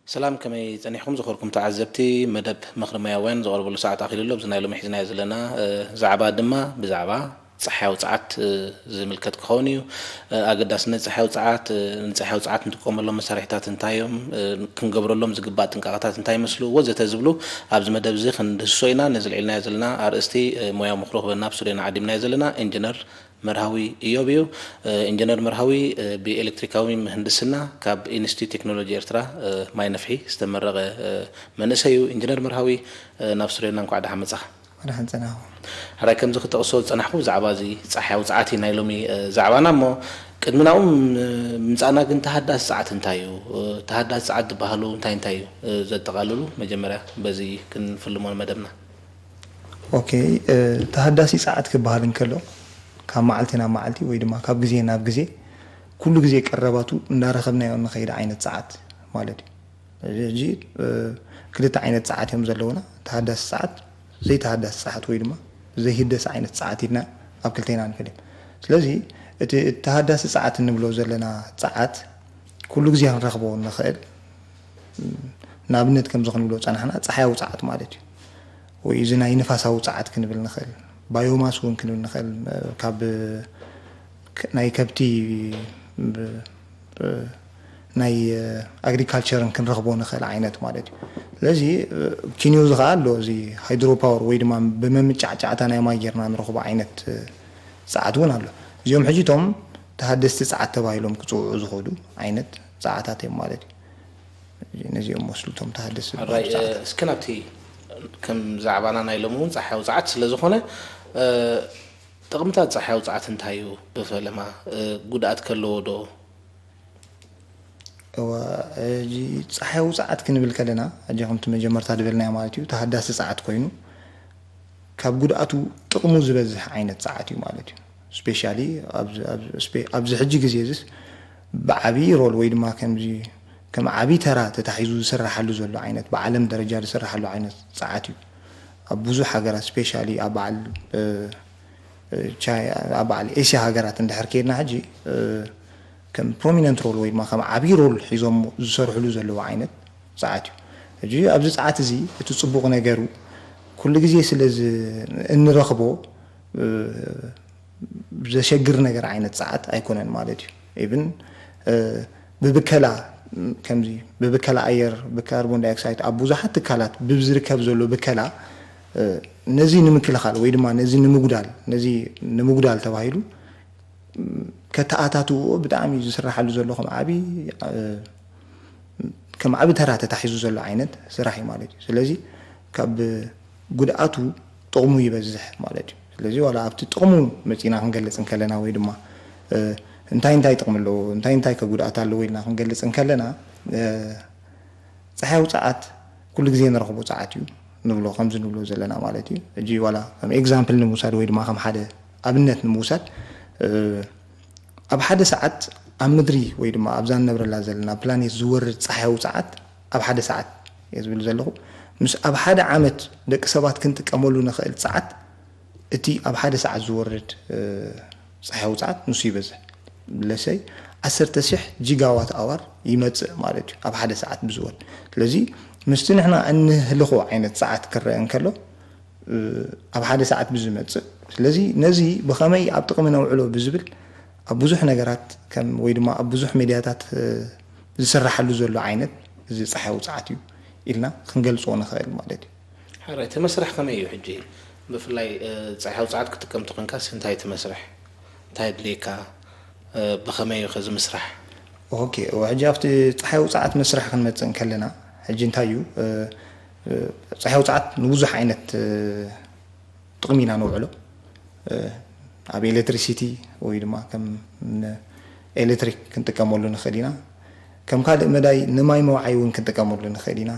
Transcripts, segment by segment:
ሰላም፣ ከመይ ጸኒሕኩም ዝኸርኩም ተዓዘብቲ? መደብ ምኽሪ ሞያውያን ዝቐርበሉ ሰዓት ኣኺሉ ኣሎ። ኣብዚ ናይ ሎሚ ሒዝናዮ ዘለና፣ እ፣ ዛዕባ ድማ ብዛዕባ ጸሓያዊ ጸዓት፣ እ፣ ዝምልከት ክኸውን እዩ። እ፣ ኣገዳስነት ጸሓያዊ ጸዓት፣ እ፣ ንጸሓያዊ ጸዓት ንጥቀመሎም መሳርሒታት እንታይ እዮም? እ፣ ክንገብረሎም ዝግባእ ጥንቃቐታት እንታይ ይመስሉ? ወዘተ ዝብሉ ኣብዚ መደብ እዚ ክንድህስሶ ኢና። ነዚ ልዒልናዮ ዘለና ኣርእስቲ፣ እ፣ ሞያዊ ምኽሩ ክበና ኣብ ስቱድዮና ዓዲምናዮ ዘለና ኢንጂነር መርሃዊ እዮብ እዩ። እ፣ ኢንጂነር መርሃዊ፣ እ፣ ብኤሌክትሪካዊ ምህንድስና ካብ ኢንስቲትዩት ቴክኖሎጂ ኤርትራ፣ እ፣ ማይ ነፍሒ ዝተመረቐ፣ እ፣ መንእሰይ እዩ። ኢንጂነር መርሃዊ፣ እ፣ ናብ ስቱድዮና እንኳዕ ደሓን መጻኻ። ደሓን ጸናኹ። ሕራይ፣ ከምዚ ክጠቕሶ ዝጸናሕኩ ብዛዕባ እዚ ጸሓያዊ ጸዓት እዩ ናይ ሎሚ፣ እ፣ ዛዕባና እሞ፣ ቅድሚ ናብኡ ም-፣ ምጻእና ግን ተሃዳሲ ጸዓት እንታይ እዩ? እ፣ ተሃዳሲ ጸዓት ዝበሃሉ እንታይ እንታይ እዩ፣ እ፣ ዘጠቓልሉ? መጀመርያ በዚ ክንፍልሞ ንመደብና። ኦኬ፣ እ፣ ተሃዳሲ ጸዓት ክበሃል እንከሎ፣ ካብ መዓልቲ ናብ መዓልቲ ወይ ድማ ካብ ግዜ ናብ ግዜ፣ ኩሉ ግዜ ቀረባቱ እንዳረኸብናዮ እንኸይድ ዓይነት ጸዓት ማለት እዩ። ሕጂ፣ እ፣ ክልተ ዓይነት ጸዓት እዮም ዘለውና። ተሃዳሲ ጸዓት፣ ዘይተሃዳሲ ጸዓት ወይ ድማ ዘይህደስ ዓይነት ጸዓት ኢልና ኣብ ክልተ ኢና ንፈልዮም። ስለዚ እቲ ተሃዳሲ ጸዓት እንብሎ ዘለና ጸዓት ኩሉ ግዜ ክንረኽቦ እንኽእል፣ ንኣብነት ከምዚ ክንብሎ ጸናሕና፣ ጸሓያዊ ጸዓት ማለት እዩ። ወይ እዚ ናይ ንፋሳዊ ጸዓት ክንብል ንኽእል፣ ባዮማስ እውን ክንብል ንኽእል፣ ካብ ክ-፣ ናይ ከብቲ ብ-፣ ብ-፣ ናይ ኣግሪካልቸርን ክንረኽቦ ንኽእል ዓይነት ማለት እዩ። ስለዚ ኪንዮ እዚ ኸዓ ኣሎ፣ እዚ ሃይድሮ ፓወር ወይ ድማ ብመምጫዕጫዕታ ናይ ማይ ጌርና ንረኽቦ ዓይነት ጸዓት እውን ኣሎ። እዚኦም ሕጂ እቶም ተሃደስቲ ጸዓት ተባሂሎም ክጽውዑ ዝኽእሉ ዓይነት ጸዓታት እዮም ማለት እዩ። ነዚኦም መስሉ እቶም ተሃደስቲ ዝበሃሉ ሕራይ፣ እ፣ ጸዓታት። እስኪ ናብቲ ከም ዛዕባና ናይ ሎሚ እውን ጸሓያዊ ጸዓት ስለ ዝኾነ፣ እ፣ ጥቕምታት ጸሓያዊ ጸዓት እንታይ እዩ? ብፈለማ፣ እ፣ ጉድኣት ከለዎ ዶ? እወ፣ ሕጂ ጸሓያዊ ጸዓት ክንብል ከለና፣ ሕጂ ከምቲ መጀመርታ ዝበልናዮ ማለት እዩ፣ ተሃዳሲ ጸዓት ኮይኑ፣ ካብ ጉድኣቱ ጥቕሙ ዝበዝሕ ዓይነት ጸዓት እዩ ማለት እዩ። ስፔሻሊ ኣብዚ፣ ኣብዚ ስፔ-፣ ኣብዚ ሕጂ ግዜ እዚስ ብዓቢ ሮል ወይ ድማ ከምዚ፣ ከም ዓቢ ተራ ተታሒዙ ዝስራሓሉ ዘሎ ዓይነት፣ ብዓለም ደረጃ ዝስራሓሉ ዓይነት ጸዓት እዩ። ኣብ ብዙሕ ሃገራት፣ ስፔሻሊ ኣብ በዓል፣ እ፣ እ፣ ቻይ-፣ ኣብ በዓል ኤስያ ሃገራት እንድሕር ከይድና ሕጂ፣ እ፣ ከም ፕሮሚነንት ሮል ወይ ድማ ከም ዓቢ ሮል ሒዞም ዝሰርሕሉ ዘለዉ ዓይነት ጸዓት እዩ። ሕጂ ኣብዚ ጸዓት እዚ እቲ ጽቡቕ ነገሩ ኩሉ ግዜ ስለ ዝ-፣ እንረኽቦ፣ እ፣ ዘሸግር ነገር ዓይነት ጸዓት ኣይኮነን ማለት እዩ። ኢቭን፣ እ፣ ብብከላ፣ ከምዚ ብብከላ ኣየር፣ ብካርቦን ዳይኦክሳይድ ኣብ ብዙሓት ትካላት ብዝርከብ ዘሎ ብከላ፣ እ፣ ነዚ ንምክልኻል ወይ ድማ ነዚ ንምጉዳል፣ ነዚ ንምጉዳል ተባሂሉ፣ ም፣ ከተኣታትዎ ብጣዕሚ ዝስራሓሉ ዘሎ ከም ዓቢ፣ እ፣ ከም ዓቢ ተራ ተታሒዙ ዘሎ ዓይነት ስራሕ እዩ ማለት እዩ። ስለዚ ካብ ጉድኣቱ ጥቕሙ ይበዝሕ ማለት እዩ። ስለዚ ዋላ ኣብቲ ጥቕሙ መጺና ክንገልጽ እንከለና ወይ ድማ፣ እ፣ እንታይ እንታይ ጥቕሚ ኣለዎ፣ እንታይ እንታይ ከ ጉድኣት ኣለዎ ኢልና ክንገልጽ እንከለና፣ እ፣ ጸሓያዊ ጸዓት ኩሉ ግዜ ንረኽቦ ጸዓት እዩ ንብሎ፣ ከምዚ ንብሎ ዘለና ማለት እዩ። ሕጂ ዋላ ከም ኤግዛምፕል ንምውሳድ ወይ ድማ ከም ሓደ ኣብነት ንምውሳድ፣ እ፣ ኣብ ሓደ ሰዓት ኣብ ምድሪ ወይ ድማ ኣብዛ ንነብረላ ዘለና ፕላኔት ዝወርድ ጸሓያዊ ጸዓት ኣብ ሓደ ሰዓት እየ ዝብል ዘለኹ። ምስ ኣብ ሓደ ዓመት ደቂ ሰባት ክንጥቀመሉ ንኽእል ጸዓት እቲ ኣብ ሓደ ሰዓት ዝወርድ፣ እ፣ ጸሓያዊ ጸዓት ንሱ ይበዝሕ። ለሰይ ዓሰርተ ሽሕ ጂጋዋት ኣዋር ይመጽእ ማለት እዩ ኣብ ሓደ ሰዓት ብዝወርድ። ስለዚ ምስቲ ንሕና እንህልኾ ዓይነት ጸዓት ክረአ እንከሎ፣ እ፣ ኣብ ሓደ ሰዓት ብዝመጽእ። ስለዚ ነዚ ብኸመይ ኣብ ጥቕሚ ነውዕሎ ብዝብል ኣብ ብዙሕ ነገራት ከም፣ ወይ ድማ ኣብ ብዙሕ ሜድያታት፣ እ፣ ዝስራሓሉ ዘሎ ዓይነት እዚ ጸሓያዊ ጸዓት እዩ ኢልና ክንገልጾ ንኽእል ማለት እዩ። ሕራይ፣ እቲ መስርሕ ከመይ እዩ ሕጂ? ብፍላይ፣ እ፣ ጸሓያዊ ጸዓት ክትጥቀም ተኾንካስ እንታይ እቲ መስርሕ? እንታይ የድልየካ? እ፣ ብኸመይ እዩ ከዚ ምስራሕ? ኦኬ፣ ሕጂ ኣብቲ ጸሓያዊ ጸዓት መስርሕ ክንመጽእ እንከለና፣ ሕጂ እንታይ እዩ? እ፣ እ፣ ጸሓያዊ ጸዓት ንብዙሕ ዓይነት፣ እ፣ ጥቕሚ ኢና ነውዕሎ። እ፣ ኣብ ኤሌክትሪሲቲ ወይ ድማ ከም ን-፣ ኤሌክትሪክ ክንጥቀመሉ ንኽእል ኢና። ከም ካልእ መዳይ ንማይ መውዓይ እውን ክንጥቀመሉ ንኽእል ኢና።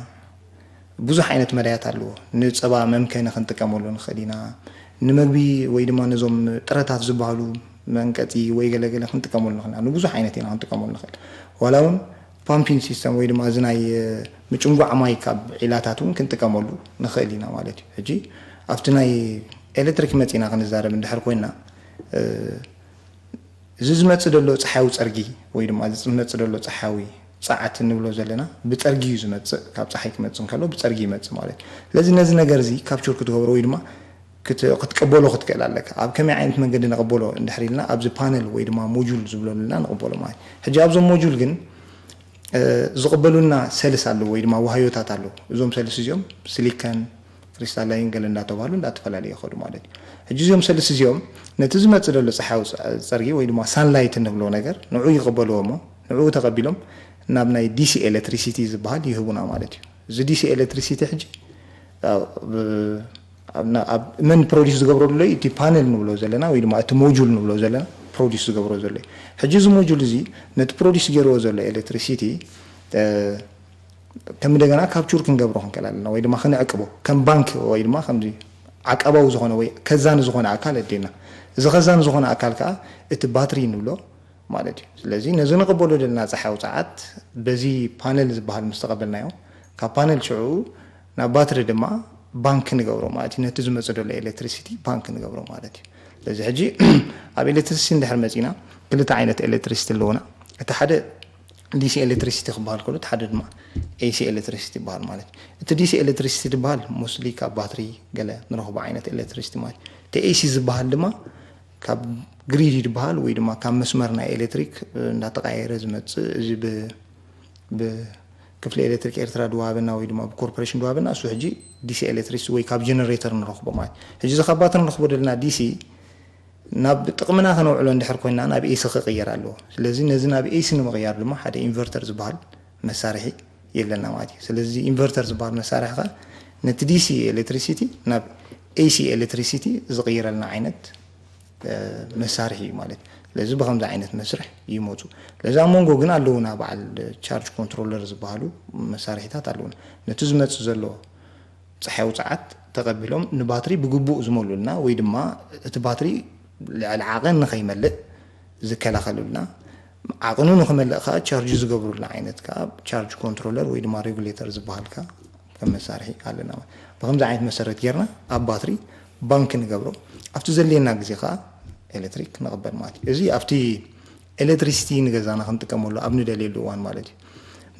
ብዙሕ ዓይነት መዳያት ኣለዎ። ንጸባ መምከኒ ክንጥቀመሉ ንኽእል ኢና። ንመግቢ ወይ ድማ ነዞም ጥረታት ዝበሃሉ መንቀጺ ወይ ገለገለ ክንጥቀመሉ ንኽእል ኢና። ንብዙሕ ዓይነት ኢና ክንጥቀመሉ ንኽእል። ዋላ እውን ፓምፒንግ ሲስተም ወይ ድማ እዚ ናይ፣ እ፣ ምጭንጓዕ ማይ ካብ ዒላታት እውን ክንጥቀመሉ ንኽእል ኢና ማለት እዩ። ሕጂ ኣብቲ ናይ ኤሌክትሪክ መጺና ክንዛረብ እንድሕር ኮይና፣ እ፣ እዚ ዝመጽእ ዘሎ ጸሓያዊ ጸርጊ ወይ ድማ እዚ ዝመጽእ ዘሎ ጸሓያዊ ጸዓት እንብሎ ዘለና ብጸርጊ እዩ ዝመጽእ። ካብ ጸሓይ ክመጽእ እንከሎ ብጸርጊ ይመጽእ ማለት እዩ። ስለዚ ነዚ ነገር እዚ ካፕቸር ክትገብሮ ወይ ድማ ክት- ክትቀበሎ ክትክእል ኣለካ። ኣብ ከመይ ዓይነት መንገዲ ነቐበሎ እንድሕር ኢልና ኣብዚ ፓነል ወይ ድማ ሞጁል ዝብሎ ኣለና ነቐበሎ ማለት እዩ። ሕጂ ኣብዞም ሞጁል ግን ዝቕበሉና ሰልስ ኣለዉ ወይ ድማ ዋህዮታት ኣለዉ። እዞም ሰልስ እዚኦም ሲሊከን፣ ክሪስታላይን ገለ እንዳተባህሉ እንዳተፈላለዩ ይኸዱ ማለት እዩ። ሕጂ እዚኦም ሰልስ እዚኦም ነቲ ዝመጽእ ዘሎ ጸሓያዊ ጸ- ጸርጊ ወይ ድማ ሳንላይት እንብሎ ነገር ንዑ ይቕበልዎ እሞ ንዑ ተቐቢሎም ናብ ናይ ዲሲ ኤሌክትሪሲቲ ዝበሃል ይህቡና ማለት እዩ። እዚ ዲሲ ኤሌክትሪሲቲ ሕጂ ኣብ- ኣብ ና- ኣብ መን ፕሮዲስ ዝገብሮ ዘሎ እዩ? እቲ ፓነል ንብሎ ዘለና ወይ ድማ እቲ ሞጁል ንብሎ ዘለና ፕሮዲስ ዝገብሮ ዘሎ እዩ። ሕጂ እዚ ሞጁል እዚ ነቲ ፕሮዲስ ገይርዎ ዘሎ ኤሌክትሪሲቲ ከም እንደገና ካፕቹር ክንገብሮ ክንክእል ኣለና ወይ ድማ ክንዕቅቦ ከም ባንክ ወይ ድማ ከምዚ ዓቃባዊ ዝኾነ ወይ ከዛኒ ዝኾነ ኣካል ኣድልና። እዚ ከዛኒ ዝኾነ ኣካል ከዓ እቲ ባትሪ ንብሎ ማለት እዩ። ስለዚ ነዚ ንቕበሎ ዘለና ፀሓያዊ ፀዓት በዚ ፓነል ዝበሃል ምስ ተቐበልናዮ ካብ ፓነል ሽዑ ናብ ባትሪ ድማ ባንክ ንገብሮ ማለት እዩ። ነቲ ዝመፅእ ዘሎ ኤሌክትሪሲቲ ባንክ ንገብሮ ማለት እዩ። ስለዚ ሕጂ ኣብ ኤሌክትሪሲቲ እንድሕር መፂና ክልተ ዓይነት ኤሌክትሪሲቲ ኣለውና። እቲ ሓደ ዲሲ ኤሌክትሪሲቲ ክበሃል ከሎ እቲ ሓደ ድማ ኤሲ ኤሌክትሪሲቲ ይበሃል ማለት እዩ። እቲ ዲሲ ኤሌክትሪሲቲ ዝበሃል ሞስሊ ካብ ባትሪ ገለ ንረኽቦ ዓይነት ኤሌክትሪሲቲ ማለት እዩ። እቲ ኤሲ ዝበሃል ድማ ካብ ግሪድ ይበሃል ወይ ድማ ካብ መስመር ናይ ኤሌክትሪክ እንዳተቃየረ ዝመፅእ እዚ ብ- ብክፍሊ ኤሌክትሪክ ኤርትራ ድዋበና ወይ ድማ ብኮርፖሬሽን ድዋበና እሱ ሕጂ ዲሲ ኤሌክትሪሲቲ ወይ ካብ ጀነሬተር ንረኽቦ ማለት እዩ። ሕጂ እዚ ካብ ባትሪ ንረኽቦ ዘለና ዲሲ ናብ ጥቕምና ከነውዕሎ እንድሕር ኮይና ናብ ኤሲ ክቕየር ኣለዎ። ስለዚ ነዚ ናብ ኤሲ ንምቕያር ድማ ሓደ ኢንቨርተር ዝበሃል መሳርሒ የድለና ማለት እዩ። ስለዚ ኢንቨርተር ዝበሃል መሳርሒ ከ ነቲ ዲሲ ኤሌክትሪሲቲ ናብ ኤሲ ኤሌክትሪሲቲ ዝቕይረልና ዓይነት መሳርሒ እዩ ማለት እዩ። ስለዚ ብከምዚ ዓይነት መስርሕ ይመፁ። ስለዚ ኣብ መንጎ ግን ኣለውና በዓል ቻርጅ ኮንትሮለር ዝበሃሉ መሳርሒታት ኣለውና። ነቲ ዝመፅእ ዘሎ ፀሓያዊ ፀዓት ተቐቢሎም ንባትሪ ብግቡእ ዝመሉልና ወይ ድማ እቲ ባትሪ ልዕሊ ዓቐን ንኸይመልእ ዝከላኸሉልና ዓቕኑ ንኽመልእ ከዓ ቻርጅ ዝገብሩልና ዓይነት ከዓ ቻርጅ ኮንትሮለር ወይ ድማ ሬጉሌተር ዝበሃል ከዓ ከም መሳርሒ ኣለና። ብከምዚ ዓይነት መሰረት ጌርና ኣብ ባትሪ ባንክ ንገብሮ ኣብቲ ዘድልየና ግዜ ከዓ ኤሌክትሪክ ንቕበል ማለት እዩ። እዚ ኣብቲ ኤሌክትሪሲቲ ንገዛና ክንጥቀመሉ ኣብ ንደልየሉ እዋን ማለት እዩ።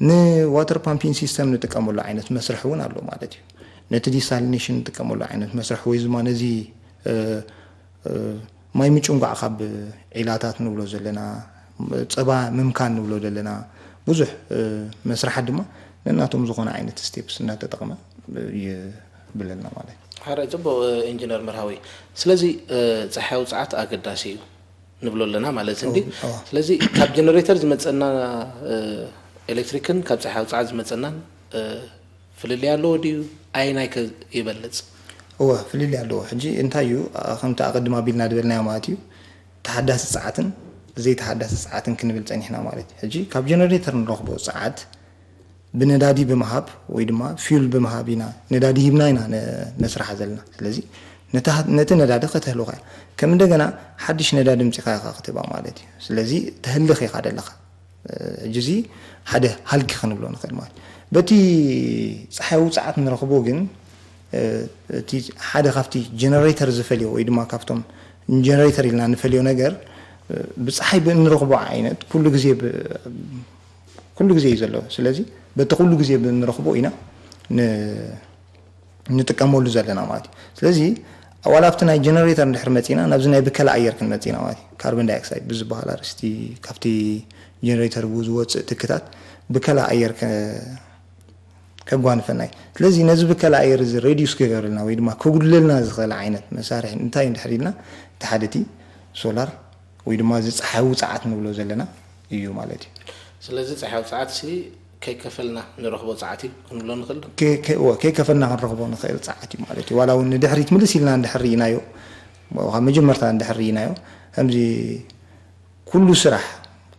ንዋተር ፓምፒንግ ሲስተም ንጥቀመሉ ዓይነት መስርሕ እውን ኣሎ ማለት እዩ። ነቲ ዲሳሊኔሽን ንጥቀመሉ ዓይነት መስርሕ ወይ ድማ ነዚ ማይ ምጭንጓዕ ካብ ዒላታት ንብሎ ዘለና ጸባ ምምካን ንብሎ ዘለና ብዙሕ መስርሓት ድማ ነናቶም ዝኾነ ዓይነት ስቴፕስ እናተጠቕመ ይብለና ማለት እዩ። ሓራይ ጽቡቕ። ኢንጂነር መርሃዊ፣ ስለዚ ጸሓያዊ ጸዓት ኣገዳሲ እዩ ንብሎ ኣለና ማለት እንዲ። ስለዚ ካብ ጀነሬተር ዝመፀና ኤሌክትሪክን ካብ ፀሓይ ኣውፅዓ ዝመፀናን ፍልልይ ኣለዎ ድዩ? ኣየናይ ከ ይበልፅ? እወ፣ ፍልልይ ኣለዎ። ሕጂ እንታይ እዩ፣ ከምቲ ኣቐድም ኣቢልና ዝበልናዮ ማለት እዩ፣ ተሓዳሲ ፀዓትን ዘይተሓዳሲ ፀዓትን ክንብል ፀኒሕና ማለት እዩ። ሕጂ ካብ ጀነሬተር ንረኽቦ ፀዓት ብነዳዲ ብምሃብ ወይ ድማ ፊውል ብምሃብ ኢና፣ ነዳዲ ሂብና ኢና ነስርሓ ዘለና። ስለዚ ነቲ ነዳዲ ከተህልኻ እያ። ከም እንደገና ሓድሽ ነዳዲ ምፂኻ ኢኻ ክትህባ ማለት እዩ። ስለዚ ተህልኽ ኢኻ ደለኻ። ሕጂ እዚ ሓደ ሃልኪ ክንብሎ ንኽእል ማለት እዩ። በቲ ፀሓያዊ ፀዓት ንረኽቦ ግን እቲ ሓደ ካብቲ ጀነሬተር ዝፈልዮ ወይ ድማ ካብቶም ጀነሬተር ኢልና ንፈልዮ ነገር ብፀሓይ ብእንረኽቦ ዓይነት ኩሉ ግዜ ኩሉ ግዜ እዩ ዘሎ። ስለዚ በቲ ኩሉ ግዜ ብንረኽቦ ኢና ንጥቀመሉ ዘለና ማለት እዩ። ስለዚ ዋላ ኣብቲ ናይ ጀነሬተር እንድሕር መፂና ናብዚ ናይ ብከላ ኣየር ክንመፅ ኢና ማለት እዩ። ካርቦን ዳይኦክሳይድ ብዝበሃል ኣርእስቲ ካብቲ ጀነሬተር ብዝወፅእ ትክታት ብከላ ኣየር ከጓንፈና እዩ። ስለዚ ነዚ ብከላ ኣየር እዚ ሬዲዩስ ክገብረልና ወይ ድማ ከጉድለልና ዝኽእል ዓይነት መሳርሒ እንታይ እንድሕር ኢልና እቲ ሓደ እቲ ሶላር ወይ ድማ እዚ ፀሓያዊ ፀዓት ንብሎ ዘለና እዩ ማለት እዩ። ስለዚ ፀሓያዊ ፀዓት ሲ ከይከፈልና ንረኽቦ ፀዓት እዩ ክንብሎ ንኽእል ዶ? ከይከፈልና ክንረኽቦ ንኽእል ፀዓት እዩ ማለት እዩ። ዋላ እውን ንድሕሪት ምልስ ኢልና እንድሕር ርኢናዮ፣ ካብ መጀመርታ እንድሕር ርኢናዮ ከምዚ ኩሉ ስራሕ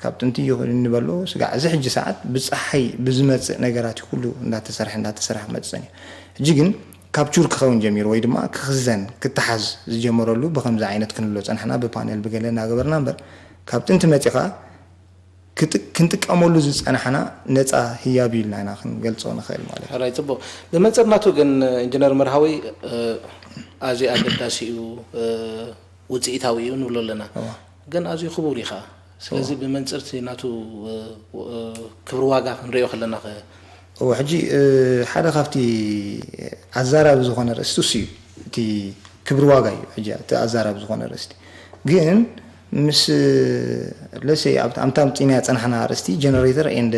ካብ ጥንቲ እዩ ንበሎ ስጋዕ እዚ ሕጂ ሰዓት ብፀሓይ ብዝመፅእ ነገራት እዩ ኩሉ እንዳተሰርሐ እንዳተሰርሐ ክመፅእ ፀኒሑ። ሕጂ ግን ካፕቹር ክኸውን ጀሚሩ ወይ ድማ ክኽዘን ክተሓዝ ዝጀመረሉ ብኸምዚ ዓይነት ክንብሎ ፀናሕና ብፓኔል ብገለ እናገበርና እምበር ካብ ጥንቲ መፂኻ ክንጥቀመሉ ዝፀናሕና ነፃ ህያብ እዩ ኢልና ኢና ክንገልፆ ንኽእል ማለት እዩ። ሕራይ ፅቡቕ። ብመንፅር ናቱ ግን ኢንጂነር መርሃዊ ኣዝዩ ኣገዳሲ እዩ፣ ውፅኢታዊ እዩ ንብሎ ኣለና። ግን ኣዝዩ ክቡር እዩ ከዓ። ስለዚ ብመንፅርቲ ናቱ ክብሪ ዋጋ ክንሪኦ ከለና ከ? እዎ ሕጂ ሓደ ካብቲ ኣዛራቢ ዝኾነ ርእስቲ እሱ እዩ። እቲ ክብሪ ዋጋ እዩ ሕጂ እቲ ኣዛራቢ ዝኾነ ርእስቲ። ግን ምስ ለሰይ ኣብታ ምፅኢናያ ፀናሕና ርእስቲ ጀነሬተር ኤንድ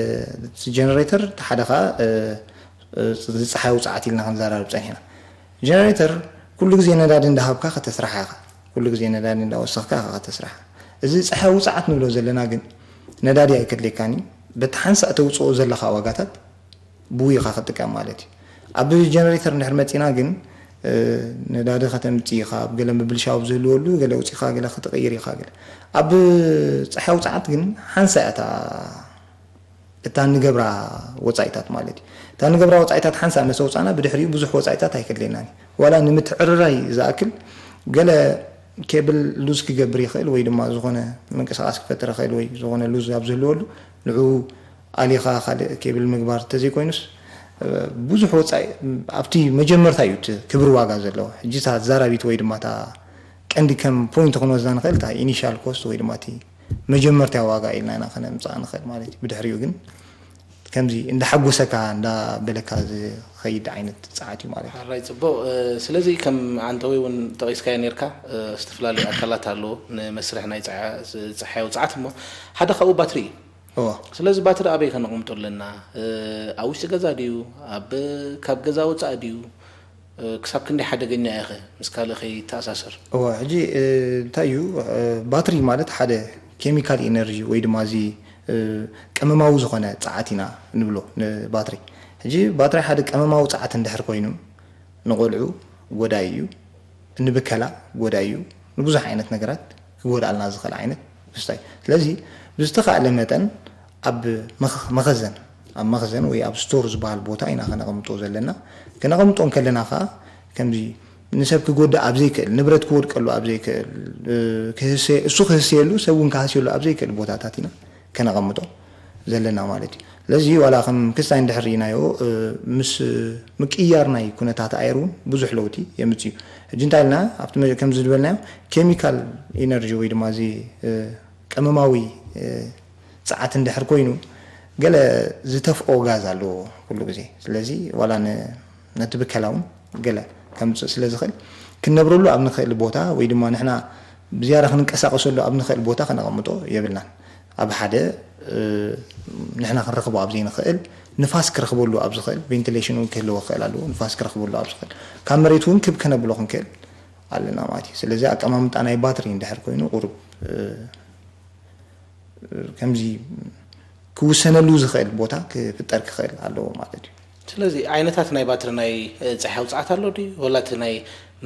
ጀነሬተር ሓደ ከዓ ዝፀሓይ ውፅዓት ኢልና ክንዘራርብ ፀኒሕና። ጀነሬተር ኩሉ ግዜ ነዳዲ እንዳሃብካ ከተስርሓ ኢኻ። ኩሉ ግዜ ነዳዲ እንዳወሰኽካ ኢኻ ከተስርሓ። እዚ ፀሓይ ውፅዓት ንብሎ ዘለና ግን ነዳዲ ኣይከድልየካን እዩ። በቲ ሓንሳእ ተውፅኦ ዘለኻ ዋጋታት ብኡ ኢኻ ክትጥቀም ማለት እዩ። ኣብ ጀነሬተር እንድሕር መፂና ግን ነዳዲ ከተምፅእ ኢኻ፣ ኣብ ገለ ምብልሻው ዝህልወሉ ገለ ውፂኻ ገለ ክትቕይር ኢኻ። ገለ ኣብ ፀሓይ ውፅዓት ግን ሓንሳእ እታ እታ እንገብራ ወፃኢታት ማለት እዩ። እታ እንገብራ ወፃኢታት ሓንሳብ መሰ ውፃና ብድሕሪኡ ብዙሕ ወፃኢታት ኣይከድልየናን እዩ። ዋላ ንምትዕርራይ ዝኣክል ገለ ኬብል ሉዝ ክገብር ይኽእል ወይ ድማ ዝኾነ ምንቅስቃስ ክፈጥር ይኽእል ወይ ዝኾነ ሉዝ ኣብ ዝህልወሉ ንዑ ኣሊኻ ካልእ ኬብል ምግባር እንተዘይኮይኑስ ብዙሕ ወፃኢ ኣብቲ መጀመርታ እዩ እቲ ክብሪ ዋጋ ዘለዎ። ሕጂ እታ ዛራቢት ወይ ድማ እታ ቀንዲ ከም ፖይንት ክንወስዳ ንኽእል እታ ኢኒሻል ኮስት ወይ ድማ እቲ መጀመርታ ዋጋ ኢልና ኢና ከነምፅኣ ንኽእል ማለት እዩ። ብድሕሪኡ ግን ከምዚ እንዳሓጎሰካ እንዳበለካ ዝኸይድ ዓይነት ፀዓት እዩ ማለት እዩ። ሓራይ ፅቡቕ። ስለዚ ከም ዓንተወይ እውን ጠቒስካዮ ነርካ፣ ዝተፈላለዩ ኣካላት ኣለዎ ንመስርሕ ናይ ፀሓያዊ ፀዓት እሞ ሓደ ካብኡ ባትሪ እዩ። እዎ ስለዚ ባትሪ ኣበይ ከነቕምጦ ኣለና? ኣብ ውሽጢ ገዛ ድዩ? ኣብ ካብ ገዛ ወፃእ ድዩ? ክሳብ ክንደይ ሓደገኛ ኢኸ ምስ ካልእ ከይተኣሳሰር? እዎ ሕጂ እንታይ እዩ ባትሪ ማለት ሓደ ኬሚካል ኢነርጂ ወይ ድማ እዚ ቀመማዊ ዝኾነ ፀዓት ኢና ንብሎ ንባትሪ። ሕጂ ባትሪ ሓደ ቀመማዊ ፀዓት እንድሕር ኮይኑ ንቆልዑ ጎዳኢ እዩ፣ ንብከላ ጎዳኢ እዩ፣ ንብዙሕ ዓይነት ነገራት ክጎድኣልና ዝኽእል ዓይነት መስተ እዩ። ስለዚ ብዝተኻእለ መጠን ኣብ መኸዘን ኣብ መኸዘን ወይ ኣብ ስቶር ዝበሃል ቦታ ኢና ከነቐምጦ ዘለና። ከነቐምጦ እንከለና ከዓ ከምዚ ንሰብ ክጎድእ ኣብ ዘይክእል፣ ንብረት ክወድቀሉ ኣብ ዘይክእል፣ እሱ ክህሰየሉ ሰብ እውን ክሃስየሉ ኣብ ዘይክእል ቦታታት ኢና ከነቐምጦ ዘለና ማለት እዩ። ስለዚ ዋላ ከም ክስታይ እንድሕር ርኢናዮ ምስ ምቅያር ናይ ኩነታት ኣየር እውን ብዙሕ ለውጢ የምፅእ እዩ። ሕጂ እንታይ ኢልና ኣብቲ ከምዚ ዝበልናዮ ኬሚካል ኢነርጂ ወይ ድማ እዚ ቀመማዊ ፀዓት እንድሕር ኮይኑ ገለ ዝተፍኦ ጋዝ ኣለዎ ኩሉ ግዜ። ስለዚ ዋላ ነቲ ብከላ እውን ገለ ከምፅእ ስለ ዝኽእል ክንነብረሉ ኣብ ንኽእል ቦታ ወይ ድማ ንሕና ብዝያዳ ክንንቀሳቀሰሉ ኣብ ንኽእል ቦታ ከነቐምጦ የብልናን። ኣብ ሓደ ንሕና ክንረኽቦ ኣብ ዘይንኽእል ንፋስ ክረኽበሉ ኣብ ዝኽእል ቬንቲሌሽን እውን ክህልዎ ክኽእል ኣለዎ። ንፋስ ክረኽበሉ ኣብ ዝኽእል ካብ መሬት እውን ክብ ከነብሎ ክንክእል ኣለና ማለት እዩ። ስለዚ ኣቀማምጣ ናይ ባትሪ እንድሕር ኮይኑ ቁሩብ ከምዚ ክውሰነሉ ዝኽእል ቦታ ክፍጠር ክኽእል ኣለዎ ማለት እዩ። ስለዚ ዓይነታት ናይ ባትሪ ናይ ፀሓይ ውፅዓት ኣሎ ድዩ? ወላ እቲ ናይ